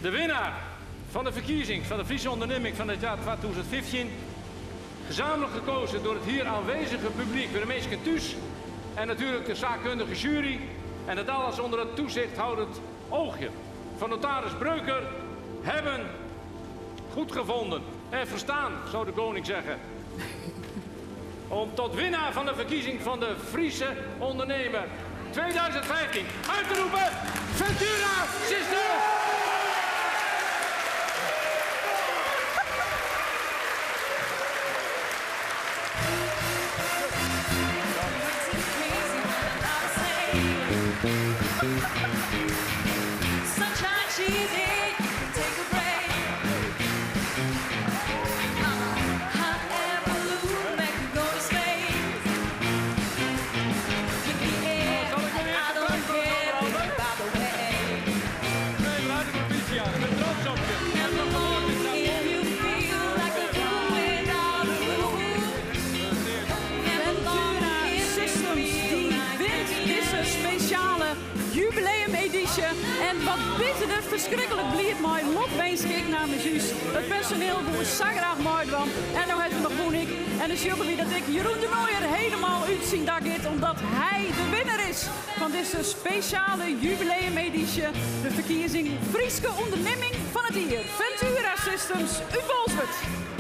De winnaar fan de ferkiezing fan de Friese Onderneming fan it jaar 2015, gezamenlijk gekozen door het hier aanwezige publiek, de minsken thús en natuurlijk de saakkundige jury en dat alles onder het toezicht houdend oogje van notaris Breuker hebben goed gevonden en verstaan, zou de koning zeggen. Om tot winnaar van de verkiezing van de Friese Ondernemer 2015 uit te roepen Ventura Systems! Ventura Systems dy wint dizze spesjale jubileumedysje. En wat binne der ferskriklik bliid mei. Lokwinsk ik namens ús. It personiel woe sa graach meidwaan. En no hat er noch wûn ek. En dan sjogge wy dat ek Jeroen de Nooijer helemaal út syn dak giet. Omdat hy de winner is fan dizze spesjale jubileumedysje. De ferkiezing Fryske ûndernimming fan it jier. Ventura Systems út Bolswert.